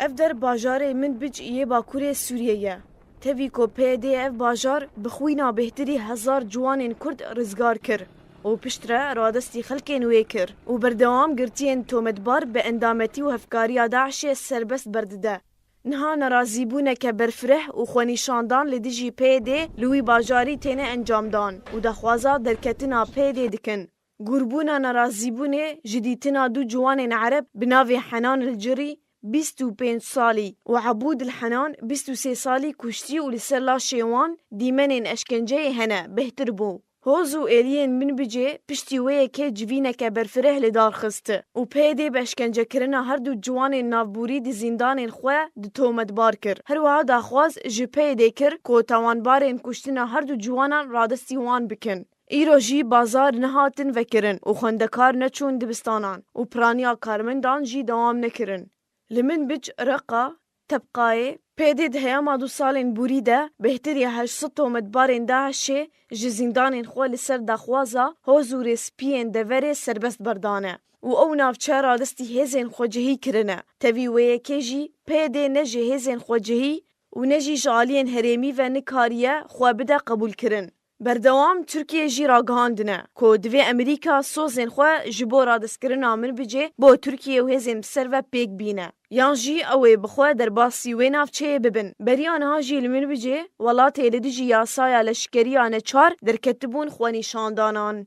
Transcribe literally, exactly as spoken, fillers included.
Ev der bajarê Minbic yê Bakurê Sûriyê ye. Tevî ku P Y D ev bajar bi xwîna bêhtirî hezar ciwanên Kurd rizgar kir û piştre radestî xelkên wê kir û berdewam girtiyên tometbar bi endametî û hevkariya DAIŞê serbest berdide. Niha nerazîbûneke berfireh û xwenîşandan li dijî P Y D li wî bajarî têne encamdan û daxwaza derketina P Y D dikin. Gûrbûna nerazîbûnê ji dîtina du ciwanên Ereb bi navê Henan El Cirî, bîst û pênc salî, û Ebûd El Henan, bîst û sê salî, kuştî û li ser laşê wan dîmenên eşkenceyê hene, bêhtir bû. Hoz û êliyên Minbicê piştî wê yekê civîneke berfireh li dar xist û P Y D bi eşkencekirina her du ciwanên navbûrî di zîndanên xwe di tometbar kir. Her wiha daxwaz ji P Y D kir ku tawanbarên kuştina her du ciwanan radestî wan bikin. Îro jî bazar nehatin vekirin û xwendekar neçûn dibistanan û piraniya karmendan jî dewam nekirin. Li Minbic, Reqa, Tebqayê, P Y D di heyama du salên borî de bêhtir ya heşt sed tometbarên DAIŞê ji zîndanên xwe li ser daxwaza hoz û rêspiyên deverê serbest berdane û ew navçe radestî hêzên xwecihî kirine. Tevî wê yekê jî P Y D ne ji hêzên xwecihî û ne jî ji aliyên herêmî ve nikariye xwe bide qebûlkirin. Berdewam Tirkiye jî ragihandine ku divê Amerîka sozên xwe ji bo radestkirina Minbicê bo Tirkiye û hêzên bi ser ve pêk bîne. Yan jî ew ê bi xwe derbasî wê navçeyê bibin. Beriya niha jî li Minbicê welatê li dijî yasaya leşkeriya neçar derketibûn xwenîşandanan.